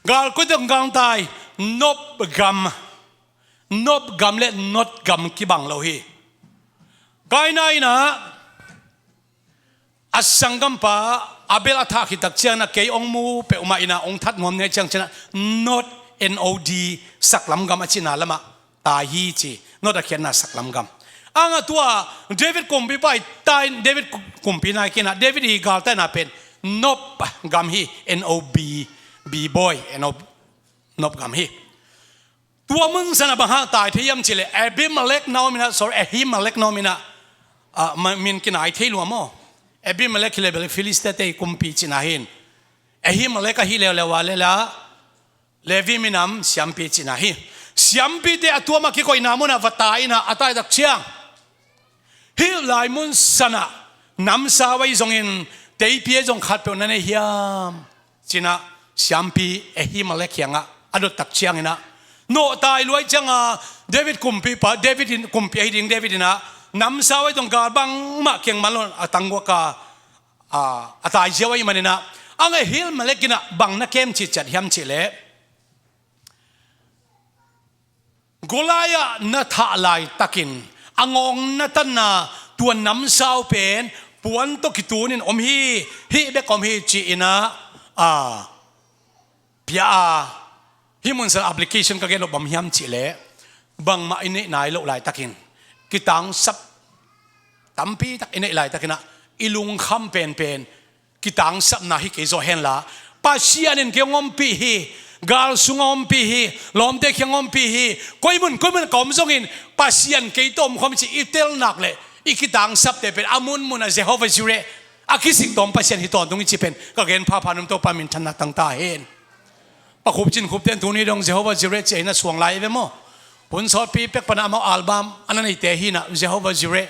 Gal koi tawh gal hong tai? Nob gam. Nob gam le Nod gam kibang lo hi. Kaina in ah a sanggampa Abel a thah khit tak ciangin ah kei hong mu peuhmah in ah hong that nuam ni ahih ciang ci-in ah Nod, N O D, saklam gam a cihna lamah tai hi ci. Nod a khiatna saklam gam. Hang a tua David kumpipa i tai, David kumpi nai kei in ah David i galtaina pen Nob gam hi, N O B, B boy, N O B, Nob gam hi. Tua mun sanah bang hang tai thei hiam cih leh Abimelech na om in ah, sorry, Ahimelech na om in ah, ah, ma-, min kinai thei lua maw? Abimelech hi leh bel Filistia-te i kumpi cihna hi-in, Ahimelech ahi leuleu a leh la Levi minam siampi cihna hi. Siampite a tuam a kikoihna munah va tai in ah a taitak ciang hih lai mun sanah namsau ahi zongin teipi ahi zong khatpeuh na nei hiam? Ci-in ah siampi Ahimelech kiangah a dottak ciangin ah nawh tai lua ahih ciangin David kumpipa, David in kumpi ahi ding David in ah namsau ahi zong gal bangmah kiang man lo a tangguak a, a, a tai ziau ahih manin ah hang Ahimelech in ah bang na kem citciat hiam cih leh Goliath na thah laitakin a ngawng na tanna tua namsau pen puan tawh kitunin om hi, hih bek om hi ci-in ah, a, pia a, hih mun sanah application ka gen loh bang hiam cih leh bangmah i neih nai loh laitakin kitangsap tampi tak i neih laitakin ah i lungkham penpen kitangsapna hi kei zaw hen la, Pasian in kei hong ompih hi, gal sungah ompih hi, lawmte kiang ompih hi, koi mun koi mun ka om zongin Pasian kei tawh om khawm hi ci i tel nak leh i kitangsapte pen a munmun ah Jehovah Jireh, a kisik tawm Pasian hi tawntung hi ci pen ka gen phapha nuam. Topa minthanna tang ta hen. Pa Khup Cin Khupte in tuni dong Jehovah Jireh ci-in a suang lai ve maw? Hun sawtpi pek pan ah amau album a na neite hi-in ah Jehovah Jireh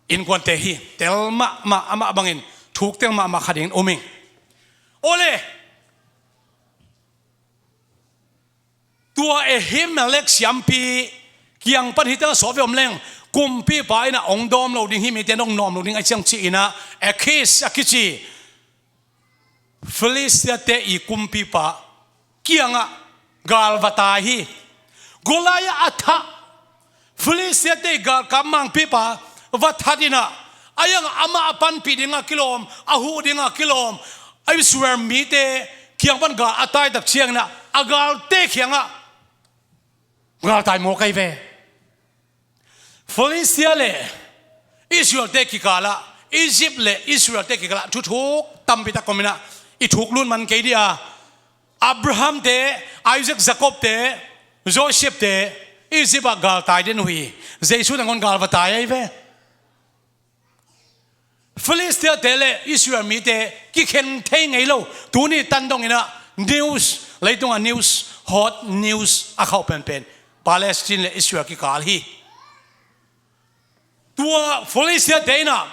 innkuante hi. Tel mahmah, amah bangin thuk tel mahmah kha dingin um ing. Awle, tua Ahimelech siampi kiang pan hih teng a sawt ve om leng, kumpipa in ah hong dawm lo ding, hih mite in hong nawm lo ding ahih ciang ci-in ah Achish a kici Filistia-te i kumpipa kiangah gal va tai hi. Goliath a thah Filistia-te i galkap mangpipa va that in ah, a iang amah a panpih dingah kilawm, a huh dingah kilawm, a Israel mite kiang pan gal a taitak ciangin ah a galte kiangah galtai mawk ahi ve. Filistia le Israel-te kikalah, Egypt le Israel-te kikalah thuthuk tampi tak om in ah i thuk lut man kei dih a, Abraham-te, Isaac, Jacob-te, Joseph-te Egypt ah galtai den uh hi. Jesu nangawn gal va tai ahi ve. Philistia-te le Israel mite kikhen thei ngei lo. Tuni tan dongin ah news, leitungah news, hot news a khauh penpen Palestine le Israel kikal hi. Tua Philistia-te in ah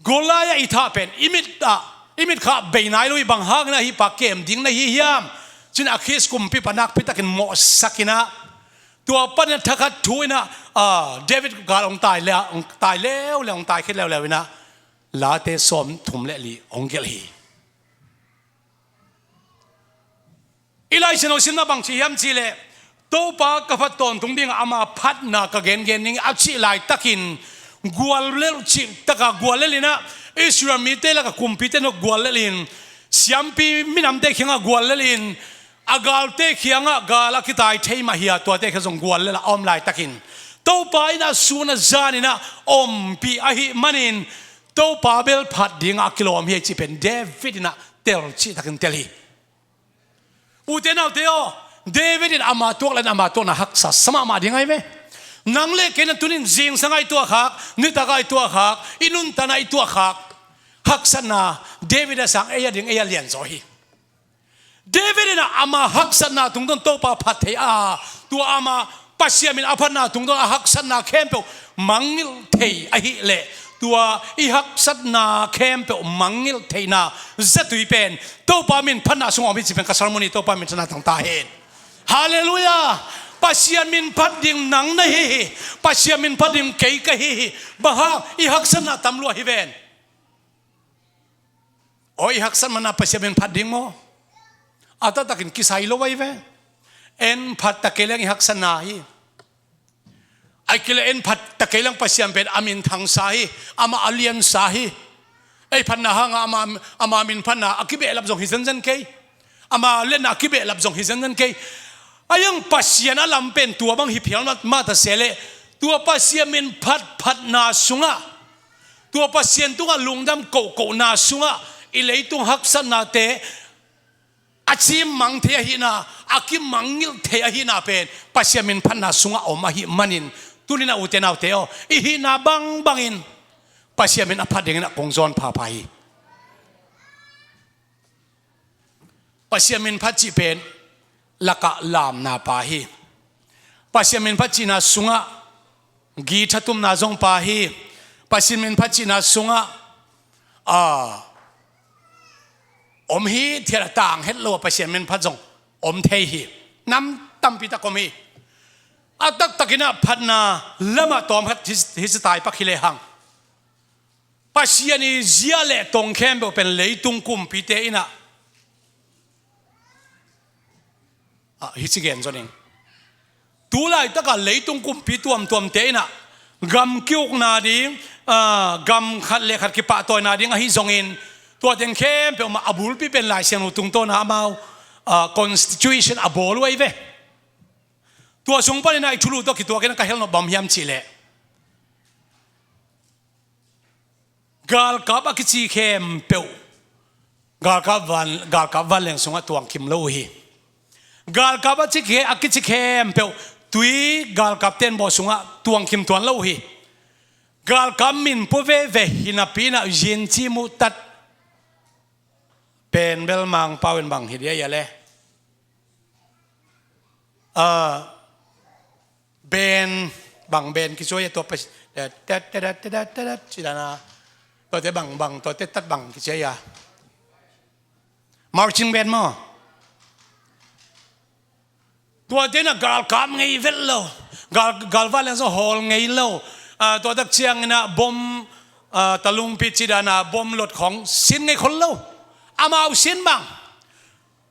Goliath i thah pen i mit ah, i mit kha bei nai lo hi. Bang hangin ah hih pa kem ding na hi hiam? Ci-in ah Akhis kumpipa nakpitakin mawhsak in ah, tua panin ah thakhat thu in ah, ah, David gal hong tai le, hong tai leuleu, hong tai khit leuleu in ah Late sawmthum le li hong gelh hi. I Lai Siangtho simna bang ci hiam cih leh, Topa ka phat tawntung dingah ama phatna ka gengen ding a cih laitakin, guallelh cih takah guallelh in ah, Israel mite lakah kumpite in ah guallelh in, siampi minamte kiangah guallelh in, a galte kiangah gal a kitai thei mah hi a, tuate kiang zong guallelh a om laitakin, Topa in ah sun a zan in ah ompih ahih manin, Topa bel phat dingah a kilawm hi cih pen David in ah tel cihtakin tel hi. Ute naute aw, David in ama tuak le ama tuakna haksa sa mahmah ding ahi ve. Nang le kei in ah tunin zingsang a i tuahkhak, nitak a i tuahkhak, i nuntak a i tuahkhak haksatna David a sang ei a ding, ei a lianzaw hi. David in ah ama haksatna tungtawn Topa phat thei a, tua ama Pasian min a phatna tungtawn a haksatna khempeuh mangngilh thei ahih leh, tua i haksatna khempeuh mangngilh theihna zatui pen Topa min phatna sungah om hi cih pen ka sermon hi. Topa min phatna tang ta hen. Halleluiah. Pasian min phat ding nang na hi hi. Pasian min phat ding kei ka hi hi. Bang hang? I haksatna tam lua hi ven. Aw, i haksat manin ah Pasian min phat ding maw? A taktakin kisai lo ahi ve. En phat ta kei leng i haksatna hi. Ahih kei leh en phat ta kei leng Pasian pen a minthang sa hi. Amah a lian sa hi. Ei phatna hangah ama, ama min phatna a kibehlap zong hi zenzen kei. Ama liatna a kibehlap zong hi zenzen kei. A iang Pasian a lam pen tua bang hi phial mah, mah ta se leh, tua Pasian min phatphatna sungah, tua Pasian tungah lungdam kohkohna sungah i leitung haksatnate a cim mang thei ahihna, a kimangngilh thei ahihna pen Pasian min phatna sungah om ahih manin, tuni-in ah ute naute aw, i hihna bangbangin Pasian min a phat dingin ah kong zawn phapha hi. Pasian min phat cih pen lakah lamna pa hi. Pasian min phat cihna sungah githatumna zong pa hi. Pasian min phat cihna sungah, a, om hithiat a tang het lo a Pasian min phat zong om thei hi. Nam tampi tak om hi. A taktakin ah phatna lamah tawm khat hi, hi ci tai pak hi lehang, Pasian i zia le tong khempeuh pen leitung kumpite in ah, ah, hi ci gen zaw ning. Tu laitakah leitung kumpi tuamtuamte in ah gam kiukna ding, ah, gam khat le khat kipahtawina ding ahi zongin, tua teng khempeuh mah a bulpi pen Lai Siangtho tungtawna amau, ah, constitution a bawl uh ahi ve. Tua sung panin ah i thulu tawh kituakin ah ka hel nop bang hiam cih leh, galkap a kici khempeuh, galkap van, galkap vanleng sungah tuangkim lo uh hi. Galkap a ci khe, a kici khempeuh, tui galkap tenbaw sungah tuangkim tuan lo uh hi. Galkap min pua veve hi napi-in ah yin ci muh tat pen bel Mangpau in bang hi dia ia le. Ah, ben, bang ben kicuai a tua pa, tet, tet, tet, tet, tet, tet, ci dan a. Tuate bang, bang, tuate tat bang kicuai a. Marching band maw. Tuate in ah galkap ngei vet lo. Gal, galvan leng zong hawl ngei lo. Ah, tua tak ciangin ah bom, ah, talungpi ci dan a bom lot khawng sin ngei khol lo. Amau sin bang.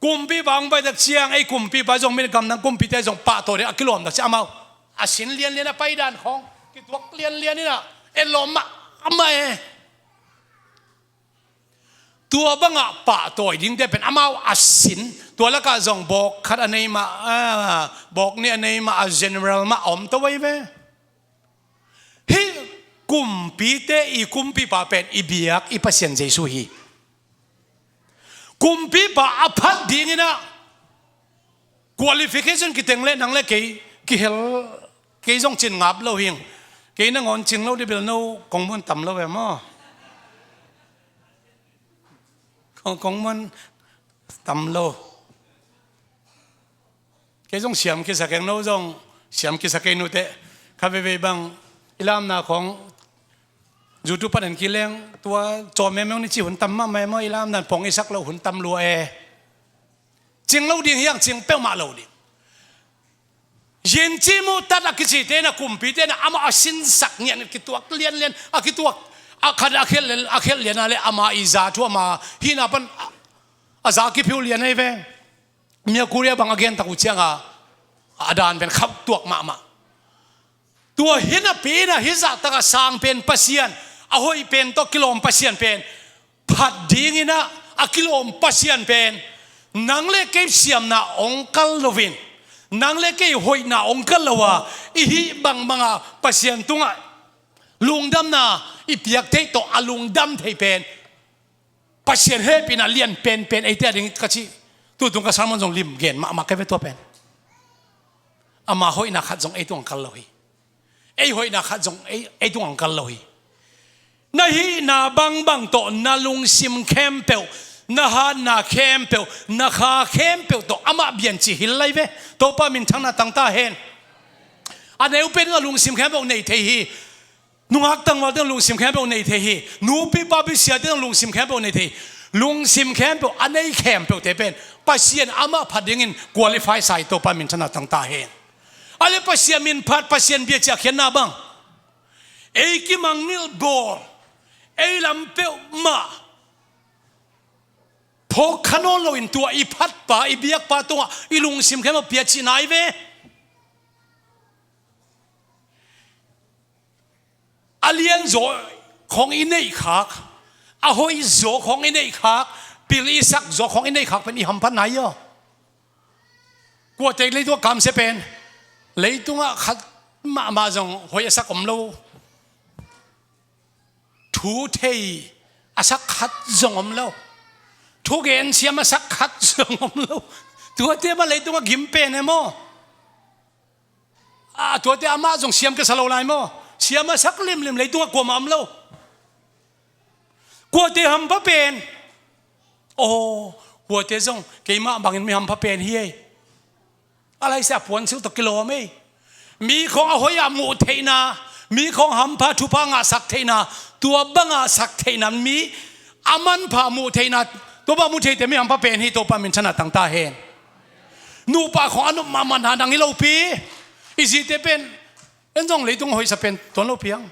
Kumpipa hong pai tak ciang, ei kumpipa zong, mi gamdang kumpite zong pahtawi ding a kilawm tak ciang amau a sin lianlian a pai dan khawng, kituak lianlian in ah, en lawm mahmah e. Tua bangah pahtawi dingte pen amau a sin, tua lakah zong bawk khat a nei mah, ah, bawk nih a nei mah, a general mah a om to ahi ve. Hih kumpite i kumpipa pen i biak i Pasian Jesu hi. Kumpipa a phat dingin ah qualification kiteng leh nang le kei kihel, kei zong cin ngap lo hing. Kei nangawn cing lo dih bel no kong mun tam lo ve maw. Hong kong man tam lo. Kei zong siam kisa keng, no zong siam kisa kei nute. Kha veivei bang i lamna khong YouTube pan en kileng tua cawm mengmeng ni ci hun tam mahmah e maw, i lamna pong i sak lo hun tam lua e. Cing lo ding hiang, cing peuhmah lo ding. Yin ci mu tat a kici te na kumpi te na ama a sinsak ngian kituak lianlian a kituak a khat a khelh lian a le ama i za thu ama hina pan a za kiphiu lian ei ve. Mia Korea bang a gen tak uh cianga a dan pen khauh tuak mahmah. Tua hinapi in a hizah taka sang pen Pasian, a hoih pen tawh kilawm Pasian pen phat dingin a kilawm Pasian pen nang le kei siamna ong kal loin, nang le kei hoihna ong kal lo a, i hih bangbanga Pasian tungah lungdamna i piak theih tawh a lungdam thei pen Pasian hehpihna lian penpen eite a ding ka ci. Tutung ka sermon zong lim gen mahmah kei ve tua pen. Ama hoihna khat zong ei tungah kal lo hi. Ei hoihna khat zong ei, ei tungah kal lo hi. Na hihna bangbang tawh na lungsim khempeuh, na hatna khempeuh, na kha khempeuh tawh amah bian ci hil lai ve. Topa minthangna tangta hen. A neu pen a lungsim khempeuh nei thei hi. Nungak tangvalte lungsim khempeuh nei thei hi. Nupi papi siate lungsim khempeuh nei thei hi. Lungsim khempeuh a nei khempeuhte pen Pasian amah phat dingin qualify sa hi. Topa minthangna tangta hen. A le Pasian min phat, Pasian bia ciah khiatna bang ei kimangngilh bawl, ei lam peuhmah phawk kha nawn loin tua i phatpa, i biakpa tungah i lungsim khempeuh pia cihna hi ve. A lianzaw khong i neihkhak, a hoihzaw khong i neihkhak, pil i sakzaw khong i neihkhak pen i hamphatna hi aw. Kuate leitungah kamsia pen, leitungah khat mahmah zong hoih a sak om lo. Thu thei a sak khat zong om lo. Thugen siam a sak khat zong om lo. Tuate mah leitungah gim pen e maw? A, tuate amah zong siam kisa lo lai maw? Siam a sak limlim leitungah kuamah om lo. Kuate hampha pen? Aw, kuate zong keimah bangin mi hampha pen hi ei. A laisia a puansilh tawh kilawm ei. Mi khong a hoih a muh theihna, mi khong hampha thupha ngahsak theihna, tua banga sak theihna mi a manpha muh theihna, tua bang muh theite mi hampha pen hi. Topa minthangna tangta hen. Nupa khong a nop mahmah na dang hi lopi. I zite pen en zong leitung hoihsa pen tuan lopi ang.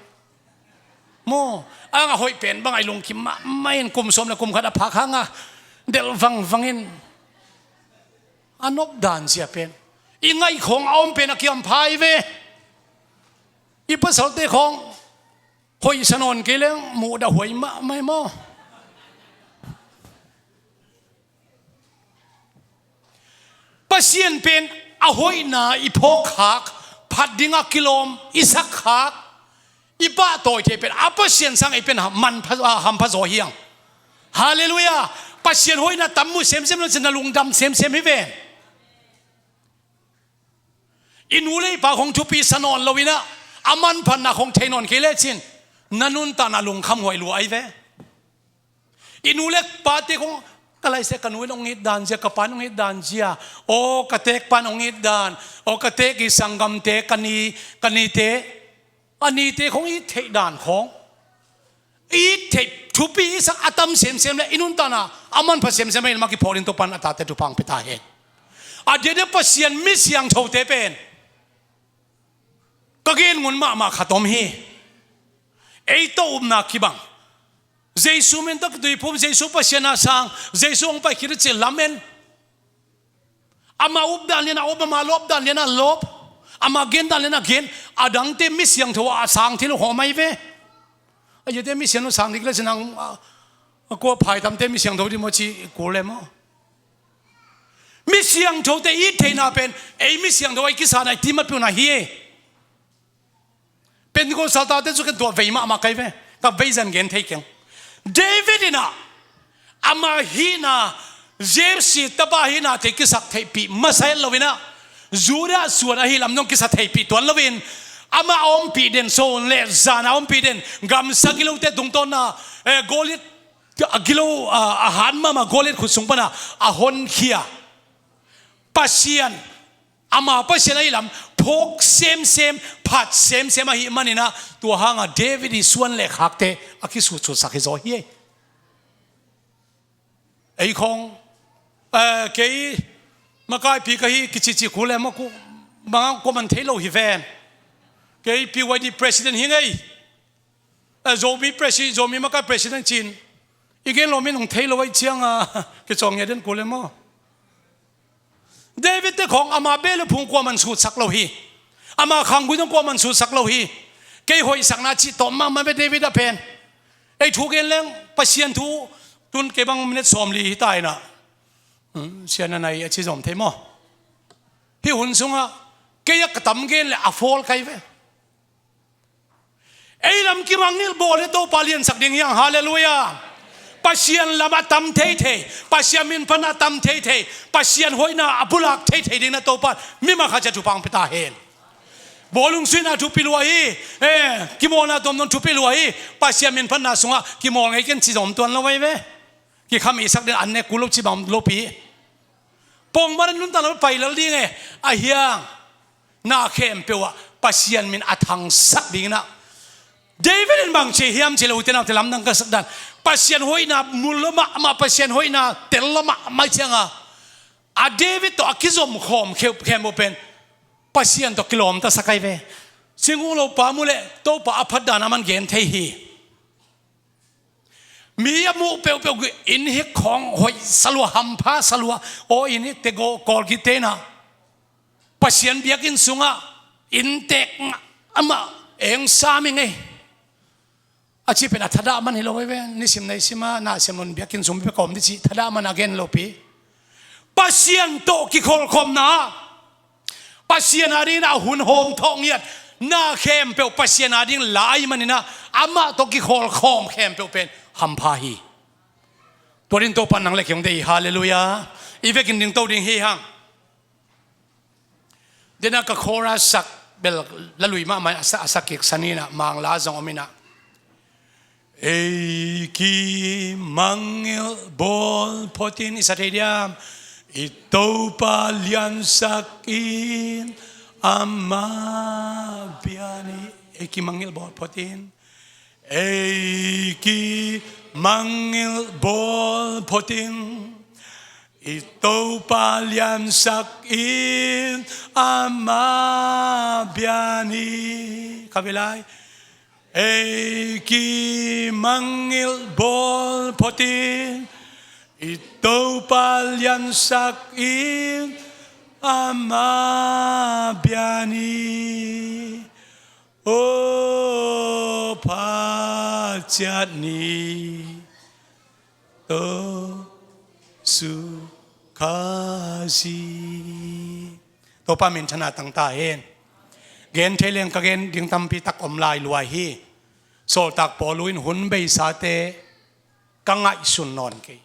Maw, ang a hoih pen bang a i lungkim mahmah in kum sawm le kum khat a phak hanga delh vangvang in a nop dan zia pen i ngaih khong a om pen a kihampha hi ve. I pasalte khong hoihsa nawn kei leng muhdah huai mahmah hi maw? Pasian pen a hoihna i phawkkhak, phat dinga kilawm i sakkhak, i pahtawi thei pen a Pasian sang ei pen ha-, manpha, ah, hampha zaw hiang. Halleluiah. Pasian hoihna tam mu semsem lo cin na lungdam semsem hi ven. I nu le i pa khong thupi sa nawn loinah a manphatna khong thei nawn kei lecin na nuntakna lungkham huai lua ahi ve. I nu le pate khong ka laisia ka nu in hong it dan zia, ka pa in hong it dan zia, aw ka teekpa in hong it dan, aw ka teek i sanggamte, ka ni, ka nite, a nite khong it theih dan khong, it theih thupi i sak a tam semsem le i nuntakna a manpha semsem le i lam a kiphawk ding Topan a tate thupha hong pia ta hen. A diakdiak Pasian mi siangthote pen ka gen ngun mahmah khat om hi. Ei tawh upna kibang. Jesu min tawh kituiphum, Jesu Pasian a sang, Jesu hong pai khit a cih lamen. Ama up dan lian a up, ama lawp dan lian a lawp, ama gen dan lian a gen. A dangte mi siangtho a sang thei lo khawm ahi ve. A ziate mi siangtho sang ding le cin ang, a, a kua phaitamte mi siangtho ding maw ci kul le maw? Mi siangthote i theihna pen ei mi siangtho a i kisana i timat piuna hi e. Pentecost saltate cu ken tua vei mahmah kai ve. Ka vei zan gen thei keng. David inah ama hihna, Jesse tapa hihnate kisak theihpih masa het loinah Judah suan ahi lam zong kisa theihpih tuan loin amah a ompih den, so le zan a ompih den, gamsa gilote tungtawna, eh, Goliath a gilo, a, a hat mahmah Goliath khut sung pana a honkhia Pasian, ama Pasian ahi lam phawk semsem, phat semsem ahih maninah tua hanga David i suan le khakte a kisutsutsak hi zaw hi. Ei khong, eh, kei makaipi ka hi kicici kul le maku banga kuaman thei lo hi ven. Kei P Y D president hi ngei. Eh, Zomi presi-, Zomi makai president cin i gen lo min hong thei lo ahi cianga kicawng ngia den kul le maw? David te khong ama beh le phung kuaman sutsak lo hi. Ama khanggui dong kuaman sutsak lo hi. Kei hoihsakna cih tawm mahmah ve David a pen. Ei thu gen leng Pasian thu tun kei bang minute sawmli hi ta inah. Hmm, sian a nai a ci zawm thei maw? Hih hun sungah kei a ka tam gen le a fawl kai ve. Ei lam kimangngilh bawl hi Topa liansak ding hiang, halleluiah. Pasian lam a tam theithei, Pasian min pan a tam theithei, Pasian hoihna a pulak theithei ding na Topa mi makha cia thupha hong pia ta hen. Bawlung suihna thupi lua hi. Eh, kimawlna tuamtuam thupi lua hi. Pasian min panna sungah kimawl ngei ken ci zawm tuan lo vei ve. Kikham isak den an ne kul lo ci bang lopi. Pongmar in nuntak lo pai lal ding e. A hiang na khempeuh ah Pasian min a thangsak ding inah David in bang ci hiam ci lo ute naute lamdang ka sak dan. Pasian hoihna mul lo mahmah, Pasian hoihna tel lo mahmah cianga a David tawh a kizom khawm khempeuh pen Pasian tawh kilawmta sak ai ve. Singu lo pa mu le Topa a phat dan a man gen thei hi. Mi a muh peuhpeuh in hi khawng hoih salua, hampha salua, aw in hi tego kawlkite na Pasian biakinn sungah inntek amah eng sam i ngei. A ci pen a thadah man hi lo veve, nisim neisim a na siam lon biakinn sung bia kawm di ci thadah man a gen lopi. Pasian tawh kikholhkhawmna, Pasian a dingin a hun hawm thawh ngiat na khempeuh Pasian a ding lai maninah amah tawh kikholhkhawm khempeuh pen hampha hi. Tua din Topa nang le kei hong deih hi, halleluiah. I vekin dingto ding hi hang. Dena ka chorus sak bel la lui mahmah a sa, a sak kik saninah mangla zong ominah. Ei kimangngilh bawl photin i sa thei diam? I Topa liansak in ama biani. Ei kimangngilh bawl photin. Ei kimangngilh bawl photin. I Topa liansak in ama biani. Ka vilai. Ei kimangngilh bawl photin. I Topa liansak in ama biani. O phaciat ni to su khazi. Topa min thana tangta hen. Gen thei leng ka gen ding tampi tak om lai luai hi. Sawltak Paulu in hun beisate ka ngaihsun nawn kei.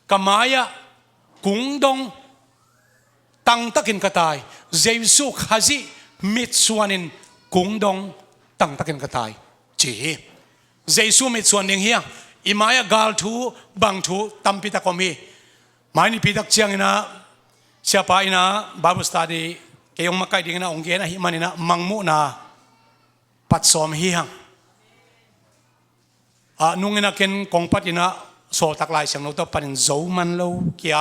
Ka mai-ah kungdong tangtakin ka tai. Jesu Khazih mitsuanin kungdong tangtakin ka tai ci hi. Jesu mitsuan ding hi a, i mai-ah gal thu bang thu tampi tak om hi. Mai nipi tak cianginah siapa innah Bible study kei hong makai dinginah hong gen ahih maninah mangmuhna pat sawm hi hang. Ah, nungin a ken kong pat innah Sawltak Lai Siangtho tawh panin zo man lo kia